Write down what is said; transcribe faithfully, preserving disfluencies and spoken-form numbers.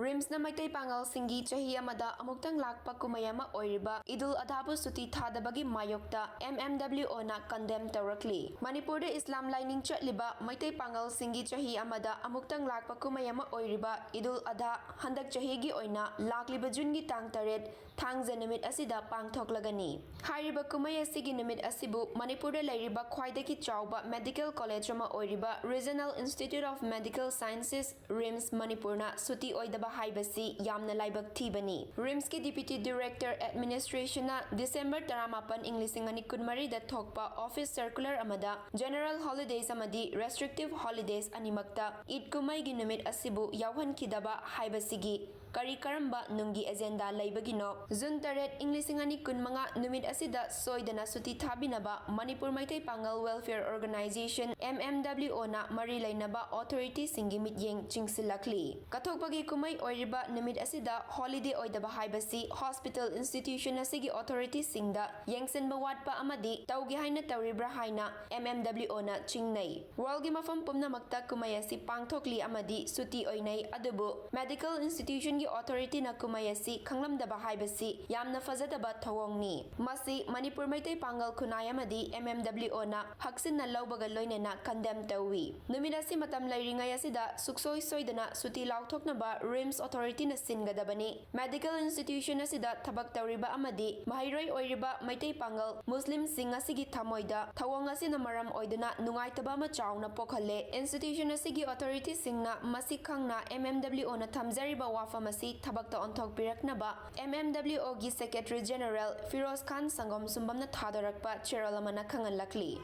ꯔꯤꯝꯁꯅ ꯃꯩꯇꯩ ꯄꯥꯉꯜꯁꯤꯡꯒꯤ ꯆꯍꯤ ꯑꯃꯗ ꯑꯃꯨꯛꯇꯪ ꯂꯥꯛꯄ ꯀꯨꯝꯍꯩ ꯑꯃ ꯑꯣꯏꯔꯤꯕ ꯏꯗꯨꯜ ꯑꯙꯥꯕꯨ ꯁꯨꯇꯤ ꯊꯥꯗꯕꯒꯤ ꯃꯥꯌꯣꯛꯇ M M W O ꯅ condemn ꯇꯧꯔꯛꯂꯤ꯫ ꯃꯅꯤꯄꯨꯔꯗ ꯏꯁꯂꯥꯝ ꯂꯥꯏꯅꯤꯡ ꯆꯠꯂꯤꯕ ꯃꯩꯇꯩ ꯄꯥꯉꯜꯁꯤꯡꯒꯤ ꯆꯍꯤ ꯑꯃꯗ ꯑꯃꯨꯛꯇꯪ ꯂꯥꯛꯄ ꯀꯨꯝꯍꯩ ꯑꯃ ꯑꯣꯏꯔꯤꯕ ꯏꯗꯨꯜ ꯑꯙꯥ ꯍꯟꯗꯛ ꯆꯍꯤꯒꯤ ꯑꯣꯏꯅ ꯂꯥꯛꯂꯤꯕ ꯖꯨꯟꯒꯤ ꯇꯥꯡ ꯇꯔꯦꯠ, ꯊꯥꯡꯖ ꯅꯨꯃꯤꯠ ꯑꯁꯤꯗ ꯄꯥꯡꯊꯣꯛꯂꯒꯅꯤ꯫ ꯍꯥꯏꯔꯤꯕ ꯀꯨꯝꯍꯩ ꯑꯁꯤꯒꯤ ꯅꯨꯃꯤꯠ ꯑꯁꯤꯕꯨ ꯃꯅꯤꯄꯨꯔꯗ ꯂꯩꯔꯤꯕ ꯈ꯭ꯋꯥꯏꯗꯒꯤ ꯆꯥꯎꯕ medical college ꯑꯃ ꯑꯣꯏꯔꯤꯕ Regional Institute of Medical Sciences, RIMS ꯃꯅꯤꯄꯨꯔꯅ ꯁꯨꯇꯤ ꯑꯣꯏꯗꯕ ꯍꯥꯏꯕꯁꯤ ꯌꯥꯝꯅ ꯂꯥꯏꯕꯛ ꯊꯤꯕꯅꯤ꯫ RIMS ꯀꯤ Deputy Director Administration ꯅ December ꯇꯔꯥꯃꯥꯄꯟ, ꯏꯪ ꯂꯤꯁꯤꯡ ꯑꯅꯤ ꯀꯨꯟꯃꯔꯤꯗ ꯊꯣꯛꯄ office circular ꯑꯃꯗ general holidays ꯑꯃꯗꯤ restrictive holidays ꯑꯅꯤꯃꯛꯇ ꯏꯗ ꯀꯨꯝꯍꯩꯒꯤ ꯅꯨꯃꯤꯠ ꯑꯁꯤꯕꯨ ꯌꯥꯎꯍꯟꯈꯤꯗꯕ ꯍꯥꯏꯕꯁꯤꯒꯤ ꯀꯔꯤ ꯀꯔꯝꯕ ꯅꯨꯡꯒꯤ agenda ꯂꯩꯕꯒꯤꯅꯣ? ꯖꯨꯟ ꯇꯔꯦꯠ, ꯏꯪ ꯂꯤꯁꯤꯡ ꯑꯅꯤ ꯀꯨꯟꯃꯉꯥ ꯅꯨꯃꯤꯠ ꯑꯁꯤꯗ ꯁꯣꯏꯗꯅ ꯁꯨꯇꯤ ꯊꯥꯕꯤꯅꯕ ꯃꯅꯤꯄꯨꯔ ꯃꯩꯇꯩ ꯄꯥꯉꯜ Welfare Organization, M M W O ꯅ ꯃꯔꯤ ꯂꯩꯅꯕ authority ꯁꯤꯡꯒꯤ ꯃꯤꯠꯌꯦꯡ ꯆꯤꯡꯁꯤꯜꯂꯛꯂꯤ꯫ ꯀꯠꯊꯣꯛꯄꯒꯤ ꯀꯨꯝꯍꯩ ꯑꯣꯏꯔꯤꯕ ꯅꯨꯃꯤꯠ ꯑꯁꯤꯗ holiday ꯑꯣꯏꯗꯕ ꯍꯥꯏꯕꯁꯤ hospital institution ꯑꯁꯤꯒꯤ authority ꯁꯤꯡꯗ ꯌꯦꯡꯁꯤꯟꯕ ꯋꯥꯠꯄ ꯑꯃꯗꯤ ꯇꯧꯒꯦ ꯍꯥꯏꯅ ꯇꯧꯔꯤꯕ꯭ꯔꯥ ꯍꯥꯏꯅ M M W O ꯅ ꯆꯤꯡꯅꯩ꯫ World ꯒꯤ ꯃꯐꯝ ꯄꯨꯝꯅꯃꯛꯇ ꯀꯨꯝꯍꯩ ꯑꯁꯤ ꯄꯥꯡꯊꯣꯛꯂꯤ ꯑꯃꯗꯤ ꯁꯨꯇꯤ ꯑꯣꯏꯅꯩ, ꯑꯗꯨꯕꯨ medical institution ꯒꯤ authority ꯅ ꯀꯨꯝꯍꯩ ꯑꯁꯤ ꯈꯪꯂꯝꯗꯕ ꯍꯥꯏꯕꯁꯤ ꯌꯥꯝꯅ ꯐꯖꯗꯕ ꯊꯧꯑꯣꯡꯅꯤ꯫ ꯃꯁꯤ ꯃꯅꯤꯄꯨꯔ ꯃꯩꯇꯩ ꯄꯥꯉꯜ ꯈꯨꯟꯅꯥꯏ ꯑꯃꯗꯤ M M W O ꯅ ꯍꯛꯆꯤꯟꯅ ꯂꯧꯕꯒ ꯂꯣꯏꯅꯅ condemn ꯇꯧꯏ꯫ ꯅꯨꯃꯤꯠ ꯑꯁꯤ ꯃꯇꯝ ꯂꯩꯔꯤꯉꯩ ꯑꯁꯤꯗ ꯁꯨꯛꯁꯣꯏ ꯁꯣꯏꯗꯅ ꯁꯨꯇꯤ ꯂꯥꯎꯊꯣꯛꯅꯕ RIMS authority ꯅ ꯁꯤꯟꯒꯗꯕꯅꯤ꯫ Medical institution ꯑꯁꯤꯗ ꯊꯕꯛ ꯇꯧꯔꯤꯕ ꯑꯃꯗꯤ ꯃꯍꯩꯔꯣꯏ ꯑꯣꯏꯔꯤꯕ ꯃꯩꯇꯩ ꯄꯥꯉꯜ ꯃꯨꯁꯂꯤꯝꯁꯤꯡ ꯑꯁꯤꯒꯤ ꯊꯃꯣꯏꯗ ꯊꯧꯑꯣꯡ ꯑꯁꯤꯅ ꯃꯔꯝ ꯑꯣꯏꯗꯨꯅ ꯅꯨꯡꯉꯥꯏꯇꯕ ꯑꯃ ꯆꯥꯎꯅ ꯄꯣꯛꯍꯜꯂꯦ꯫ Institution ꯑꯁꯤꯒꯤ authority ꯁꯤꯡꯅ ꯃꯁꯤ ꯈꯪꯅ M M W O ꯅ ꯊꯝꯖꯔꯤꯕ ꯋꯥꯐꯝ ꯑꯁꯤ ꯊꯕꯛꯇ ꯑꯣꯟꯊꯣꯛꯄꯤꯔꯛꯅꯕ M M W O ꯒꯤ Secretary General ꯐꯤꯔꯣꯖ ꯈꯥꯟ ꯁꯪꯒꯣꯝ ꯁꯨꯝꯕꯝꯅ ꯊꯥꯗꯣꯔꯛꯄ ꯆꯦꯔꯣꯜ ꯑꯃꯅ ꯈꯪꯍꯜꯂꯛꯂꯤ꯫